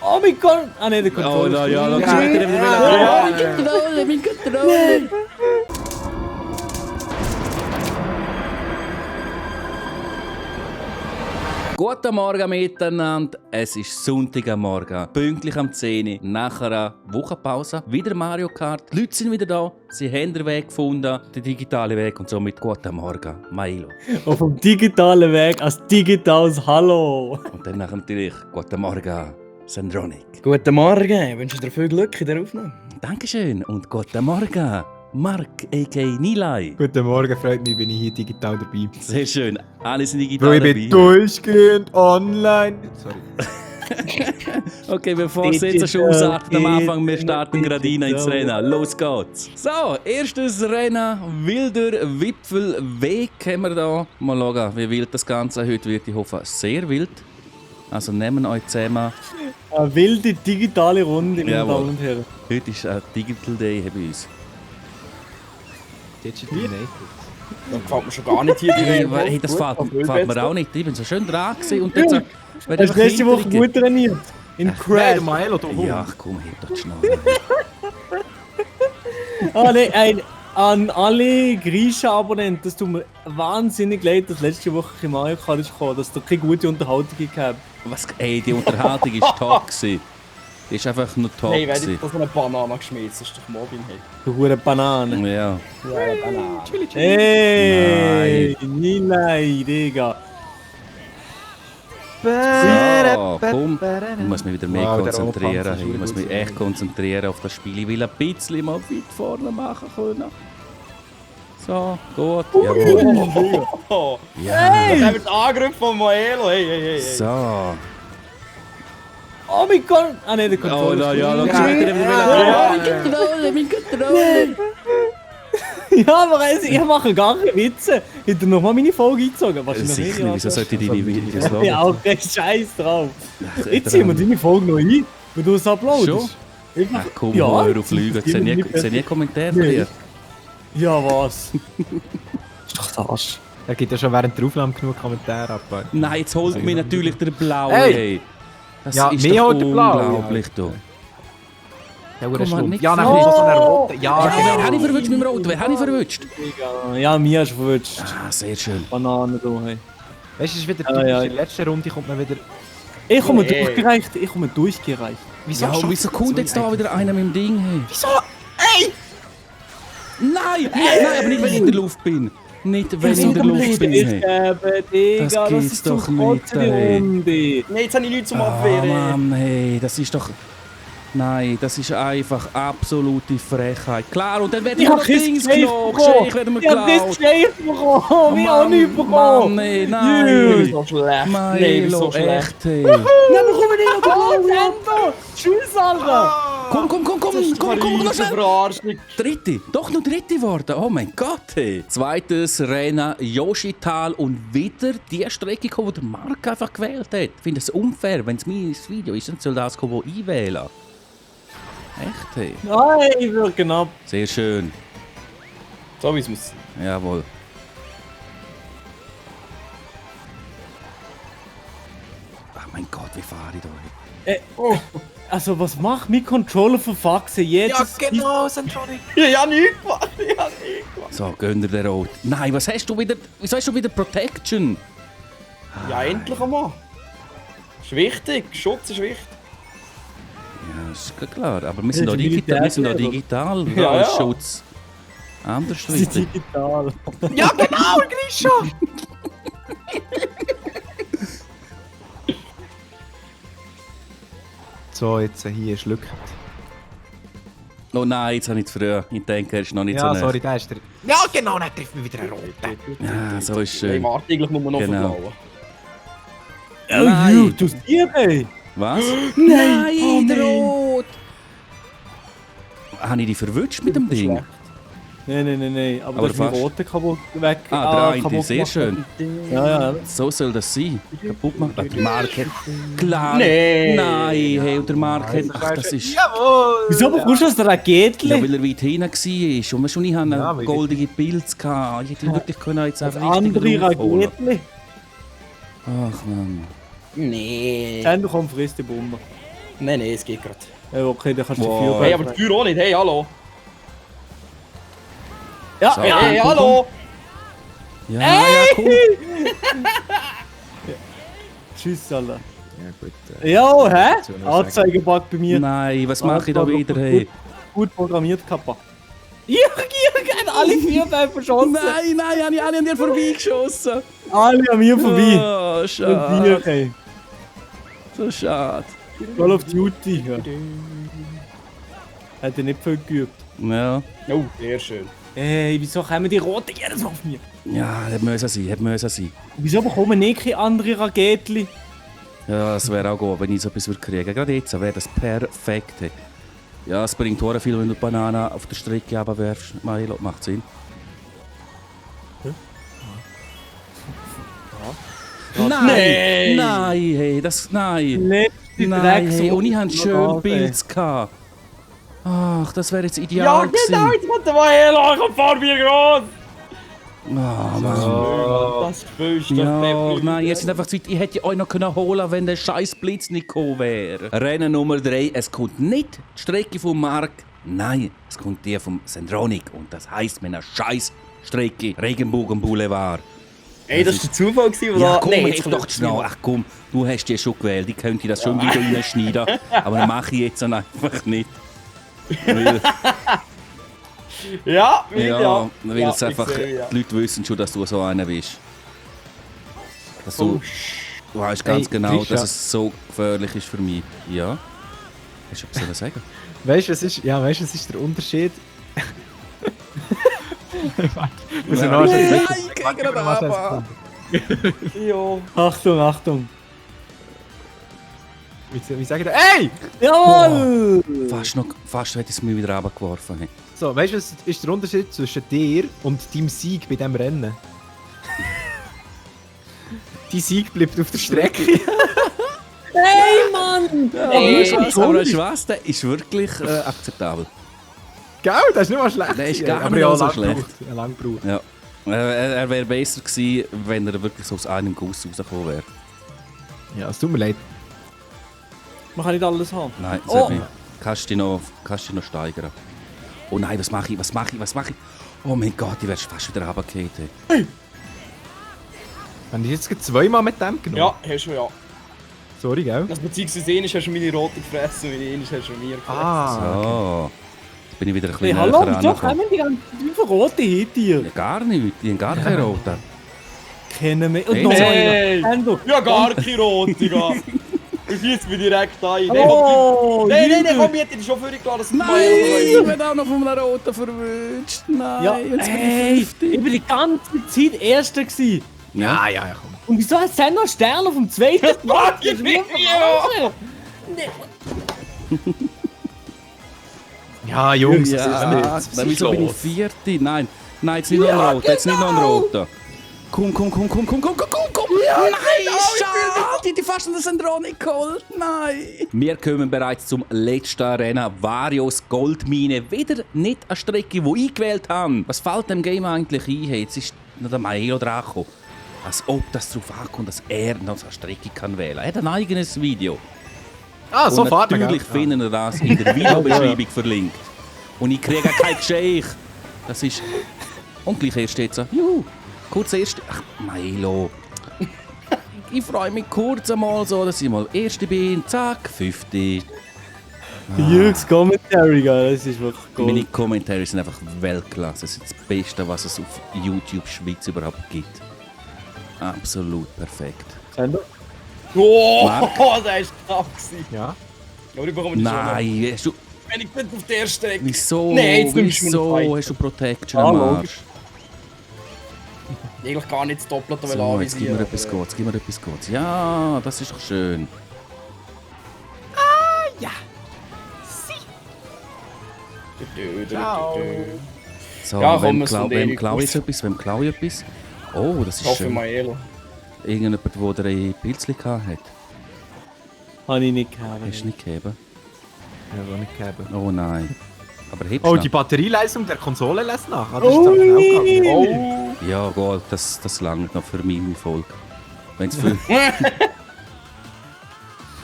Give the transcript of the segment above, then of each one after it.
Oh mein Gott! Ah ne, der Oh Controller. ja, schau schon wieder Mein Controller. Guten Morgen miteinander. Es ist Sonntagmorgen, pünktlich am 10 Uhr, nach einer Wochenpause. Wieder Mario Kart. Die Leute sind wieder da. Sie haben den Weg gefunden, den digitalen Weg. Und somit guten Morgen, Mailo. Auf dem digitalen Weg als digitales Hallo. Und dann natürlich guten Morgen, Sandronic. Guten Morgen, ich wünsche dir viel Glück in der Aufnahme. Dankeschön und guten Morgen, Mark a.k. Nilay. Guten Morgen, freut mich, bin ich hier digital dabei. Sehr schön, alle sind digital Weil ich dabei. bin durchgehend online. Sorry. Okay, bevor es jetzt schon ausartet am Anfang, wir starten gerade rein ins Rennen. Los geht's. So, erstes Rennen, wilder Wipfelweg haben wir da. Mal schauen, wie wild das Ganze heute wird. Ich hoffe, sehr wild. Also nehmen euch zusammen. Eine wilde digitale Runde, meine Jawohl. Damen und Herren. Heute ist ein Digital Day bei uns. Digital Native. Das gefällt mir schon gar nicht hier. Hey, das gefällt mir auch nicht. Ich bin so schön dran gewesen und dann sagt, Hast du letzte Woche gut trainiert? In Hey, Crash. der Maelo, da komm. Ja, komm, heb doch die Schnauze. Ah, nein, an alle Griechen-Abonnenten, das tut mir wahnsinnig leid, dass letzte Woche in Mario Kart ist gekommen, dass es keine gute Unterhaltung gegeben. Was? Ey, die Unterhaltung war top gewesen. Die ist einfach nur top Hey, wenn ich gewesen. das eine Banane geschmissen, das ist doch Mobbing. Hey. Du hure Banane. Ja. Ja, Banane. Hey, Nilay, Digga. So, komm. Ich muss mich wieder mehr Wow, der konzentrieren. Ohrpanzer ist Ich muss mich wieder echt konzentrieren auf das Spiel. Ich will ein bisschen mal weit vorne machen können. So, gut. Jawohl. Oh, Ja. das haben wir den Angriff von Moelo. Hey, hey, hey. So. Oh mein Gott! Ah ne, der Oh Controller. ja, schau Ja. schon wieder Mein Controller. Ja, aber ich mache gar keine Witze. Ich habe nochmal meine Folge eingezogen. Wahrscheinlich Sicher nicht, wieso sollte ich deine Videos Ich bin schauen? auch kein Scheiß drauf. Jetzt ziehen wir deine Folge noch ein, wenn du es uploadest. Schon? Einfach, Ach komm, hör auf Lügen. Ich sehe nie Kommentare von dir. Ja, was? Ist doch der Arsch. Er gibt ja schon während der Aufnahme genug Kommentare ab. Nein, jetzt holt mich natürlich der Blaue. Hey! Ey. Das Ja, ist mir doch holt der Blaue. unglaublich, du. Ja, Komm, schlimm. nicht Ja, so. nachher ist so eine rote. Ja, Ja, wer habe ich verwünscht mit dem Rot? Wer habe ich verwünscht? Digga. Ja, mir hast du verwünscht. Ah, sehr schön. Banane, du, hey. Weißt du, es ist wieder Ja, typisch. ja. In der letzten Runde kommt man wieder. Ich komme Nee. durchgereicht. Ich komme durchgereicht. Wieso? Ja, und wieso kommt jetzt da wieder einer mit dem Ding? Hey? Wieso? Ey! Nein! Nein, aber nicht, wenn ich in der Luft bin. Nicht, wenn ich in der Luft bin. Ich Hey. gebe, Digga, Das das gibt's ist doch zum nicht, Kotzen, die ey. Runde. Nein, jetzt habe ich nichts zum Oh Abwehren. Mann, hey, das ist doch... Nein, das ist einfach absolute Frechheit. Klar, und dann werde ich Ich hab noch kein Dings Safe genommen. bekommen. Ich werde mir Ich hab das geklaut. Safe bekommen. Ich auch nicht Mann, bekommen. nee, Du nein. bist so schlecht. Nein, du bist so Milo, schlecht. echt, hey. Dann bekomme ich noch Prozento. Tschüss, Alter. Komm, noch schnell. Verarschung. Dritte, doch noch dritte geworden. Oh mein Gott, hey. Zweites Rennen, Yoshital und wieder die Strecke gekommen, die der Marc einfach gewählt hat. Ich finde es unfair, wenn es mein Video ist, dann soll das kommen, das einwählen. Echt, hey. Nein, wird knapp. Sehr schön. So wie es muss. Jawohl. Ach mein Gott, wie fahre ich da? Also, was macht mein Controller für Faxen jetzt? Ja, genau, Sandronic. Ich habe nichts gemacht. Ich habe nichts gemacht. So, gönn dir den Rot. Nein, was hast du wieder? Wieso hast du wieder Protection? Ja, endlich einmal. Ist wichtig. Schutz ist wichtig. Ja, ist klar, aber wir sind Ja, doch die digital. Wir sind doch Militär- digital. Ja, Als ja. Schutz. Anders Das ist wichtig. digital. Ja, genau, Grisha. So, jetzt hier schluckt. Oh nein, jetzt habe ich zu früh. Ich denke, er ist noch nicht Ja, so sorry, der ist der. Ja, genau, dann trifft mich wieder ein roter. Ja, so ist Ich schön. warte eigentlich nur noch Genau. verklauen. Oh, Nein. you, du Stier, ey. Was? Nein, oh, der nein. Rot! Habe ich dich verwünscht mit dem Ding? Nein. Aber Aber das ist mein fast. roter kaputt weg. Ah, der eine, kaputt sehr gemacht. schön. Ja. So soll das sein. Kaputt machen. Der Mark hat... Klar. Nee. Nein, hey, und der Mark hat... Ach, das ist... Jawohl! Wieso bekommst du das Ja, Raketli? weil er weit hinten war. Und schon ich hatte Ja, einen weil goldigen Pilz. Ich hätte ihn wirklich können jetzt Das einfach richtig andere raufholen. Raketli. Ach Mann. Nee. Dann komm, frisst die Bombe. Nein, es geht gerade. Ja, okay, dann kannst du Wow. die Feuer Hey, aber die Tür auch nicht. Hey, hallo. Ja, So. ja. Hey, komm, hallo. Ja, ja, komm. Tschüss, Alter. Ja, gut. Ja, hä? dazu noch sagen. Anzeigebug bei mir. Nein, was mache ich da wieder, hey? Gut programmiert, Kappa. Jürgen, alle 4 Bälle verschossen. Nein, habe ich alle an dir vorbeigeschossen. Alle an mir vorbei. Oh, Und schade. dir, ey. So schade. Call of Duty. Ja. Hat er nicht viel geübt. Ja. Oh, sehr schön. Ey, wieso kommen die Roten jedes Mal auf mir? Ja, hätte müssen sein. Wieso bekommen nicht keine andere Raketli? Ja, es wäre auch gut, wenn ich so etwas kriegen würde. Gerade jetzt wäre das perfekt. Hey. Ja, es bringt auch viel, wenn du die Banane auf der Strecke runterwerfst. Milo, macht Sinn. Nein! Nein, hey, das... Nein! Letzte Nein, hey, Drecksau- und ich hatte schön Ey. Pilz gehabt. Ach, das wäre jetzt Ja, ideal genau, gewesen. jetzt kommt der Maelo, ich hab Fahrbier groß. Oh, Mann. Das spürst du Ja, doch, nein, jetzt sind einfach Zeit, ich hätte euch noch holen können, wenn der scheiß Blitz nicht gekommen wäre. Rennen Nummer 3, es kommt nicht die Strecke vom Mark, nein, es kommt die vom Sendronic. Und das heisst, mit einer scheiß Strecke, Regenbogen Boulevard. Ey, das war der Zufall, oder? Ja, komm, Nein, jetzt jetzt doch kommt schnell. Ach komm, du hast die schon gewählt, ich könnte das schon wieder reinschneiden. Aber das mache ich jetzt dann einfach nicht. Weil, Ja, ja, weil ja, es einfach, ich sehe, ja. die Leute wissen schon, dass du so einer bist. Dass du, du weißt ganz Hey, genau, Trisha. dass es so gefährlich ist für mich. Ja? Hast du etwas zu sagen? Weißt du, was ist der Unterschied? Warte, Nein, ich geh gerade runter. Ja. Achtung, Achtung. Wie sagen wir? Ey! Jawohl! Fast hätte ich es mir wieder runtergeworfen. Hey. So, weißt du, was ist der Unterschied zwischen dir und deinem Sieg bei diesem Rennen? Dein Sieg bleibt auf der Strecke. Hey, Mann! Ey, Aber weißt du was? Der ist wirklich akzeptabel. Gell? Das ist nicht mal schlecht. Der ist gewesen. gar Aber nicht ja, mal so lang schlecht. gebraucht. Ja, lang gebraucht. Ja. Er wäre besser gewesen, wenn er wirklich so aus einem Guss rausgekommen wäre. Ja, es tut mir leid. Man kann nicht alles haben. Nein, Oh. sag mir. Kannst du dich noch steigern? Oh nein, was mache ich? Oh mein Gott, ich werde fast wieder runtergefallen. Hey. Habe ich jetzt gerade zweimal mit dem genommen? Ja, hast du ja. Sorry, gell? Das beziehungsweise einmal hast du meine rote gefressen und einmal hast du mir gefressen. Ah. So. Jetzt bin ich wieder ein Hey, bisschen hallo, näher wieso rangekommen. kommen die ganzen 5 Rote hinter dir? Ja, gar nicht, die haben gar keine roten. Kennen wir. Und Hey, noch hey. einer. Endo. Ja, gar keine rote, Digga. Ich schieße mich direkt ein. Oh, Nein, Jürgen. komm, ich hätte den Chauffeur gelassen. Nein, ich werde auch noch von einem roten verwünscht. Nein, Ja, jetzt bin ey, ich 50. ich bin die ganze Zeit Erster gewesen. Ja, komm. Und wieso hat es noch Stern auf dem zweiten Platz? Fuck, Das ist mir ja. Ja, Jungs, Ja, das ist nein, wieso bin ich los. Vierte? Nein, jetzt nicht noch ein roter, jetzt nicht noch ein roter. Komm. Nein, schade, die fast an den Sendronic geholt. Nein. Wir kommen bereits zum letzten Rennen. Varios Goldmine. Wieder nicht eine Strecke, die ich gewählt habe. Was fällt dem Game eigentlich ein? Hey, jetzt ist noch der Maelo dran gekommen. Als ob das darauf ankommt, dass er noch so eine Strecke kann wählen kann. Er hat ein eigenes Video. Ah, so Und fahrt man, natürlich gell? finden wir das in der Videobeschreibung verlinkt. Und ich kriege kein Geschenk. Das ist... Und gleich erst jetzt so, juhu, kurz erst... Ach, Milo. Ich freue mich kurz einmal so, dass ich mal Erste bin. Zack, 50. Jürgens Commentary, gell, das ist wirklich Meine gut. Kommentare sind einfach Weltklasse. Das ist das Beste, was es auf YouTube Schweiz überhaupt gibt. Absolut perfekt. Sender? Oh, Mark? das war knapp. Ja. Aber ich bekomme die schon noch. Nein, hast du... Wenn ich nicht auf der Strecke. Wieso? Nein, jetzt nimmst du mir Wieso einen Fight. hast du Protection am Hallo. Arsch? Eigentlich gar nicht das Doppelte will So, jetzt gib mir anvisieren. etwas Gutes, Ja, das ist doch schön. Ciao. So, Ja, komm, wem es kommt klaue eh ich etwas? Wem klaue ich etwas? Oh, das Ich ist hoffe schön. Maelo. Irgendjemand, der 3 Pilzchen hat. Habe ich nicht gehabt. Hast du nicht gegeben? Ja, war nicht gegeben. Oh nein. Aber hebst Oh, du die noch? Batterieleistung der Konsole lässt nach. Ah, das ist auch schnell gegangen. Oh. Ja, gut, das langt noch für meine Folge. Wenn's für...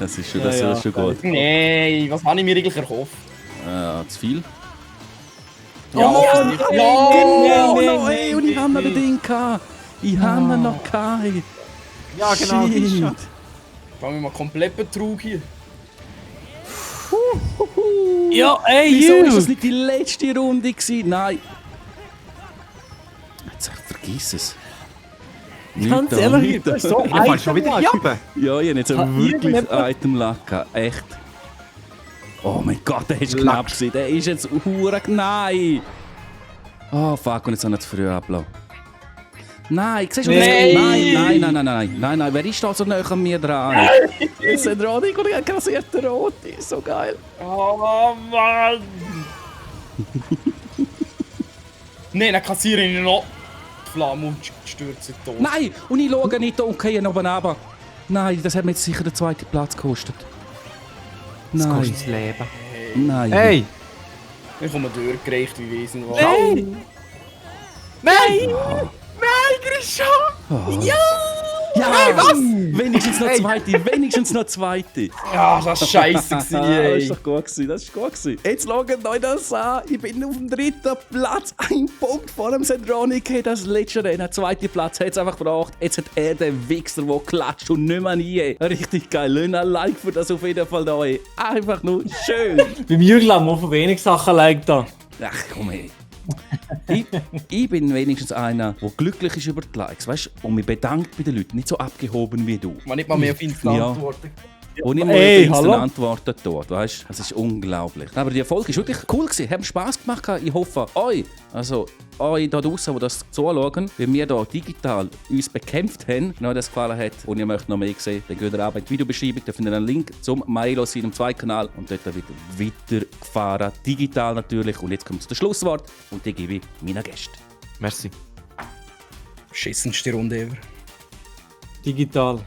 Das ist schon, Ja, das ja, ist schon gut. Nein, was habe ich mir eigentlich erhofft? Zu viel? Ja, offensichtlich. Genau, nee, no, nee, ey, und ich habe noch den Ding gehabt. Ich habe ihn noch gehabt. Ja, genau, Shit. Grisha. Fangen wir mal komplett Betrug hier. Ja, ey, Wieso ist das you! nicht die letzte Runde gewesen? Nein. Jetzt vergiss es. Ganz Nicht da, ehrlich, nicht da. das ist so Ich fall schon wieder einfach. drüber. Ja, ich habe jetzt Hat wirklich irgendjemand- Item-Lack gehabt. Echt. Oh mein Gott, der ist Lack. knapp gewesen. Der ist jetzt hure. Nein! Oh fuck, und jetzt habe ich zu früh abgelassen. Nein, siehst du, Nein. nein, wer ist da so nah an mir dran? Das ist ein Rodi und ein grassierter Roti. So geil. Oh Mann! Nein, dann kassiere ich noch die Flamme und stürze tot. Nein, und ich schaue nicht da und gehe oben runter. Nein, das hat mir jetzt sicher den zweiten Platz gekostet. Das Nein, kostet das Leben. nein. Hey! Ich komme durchgereicht wie Wesen war. Nein! Nein! Ja, was? Wenigstens noch zweite, wenigstens noch zweite. Ja, das war scheisse gewesen, Das ey. ist doch gut gewesen, das ist gut gewesen. Jetzt schaut euch das an. Ich bin auf dem 3. Platz, ein Punkt vor dem Sandronic, das letzte Rennen. Zweiter Platz hat es einfach gebracht. Jetzt hat er den Wichser, der klatscht und nicht mehr nie. Richtig geil. Lasst ein Like für das auf jeden Fall da. Ey. Einfach nur schön. Beim Jürgen haben wir auf wenig Sachen liegt da. Ach komm ey. Ich bin wenigstens einer, der glücklich ist über die Likes, weißt, und mich bedankt bei den Leuten, nicht so abgehoben wie du. Man nicht mal mehr auf ihn Ja. antworten. Und ich muss Ey, auf hallo? Antworten dort, weißt du? Das ist unglaublich. Aber der Erfolg ist wirklich cool gewesen, hat Spass gemacht. Ich hoffe, euch da draußen, die das zuschauen, wie wir hier digital uns bekämpft haben, wenn euch das gefallen hat und ihr möchtet noch mehr sehen, dann geht ihr ab in die Videobeschreibung, da findet ihr einen Link zum Milo, seinem zweiten Kanal, und dort wird weitergefahren, digital natürlich. Und jetzt kommt das Schlusswort und die gebe ich meinen Gästen. Merci. Beschissenste Runde ever. Digital.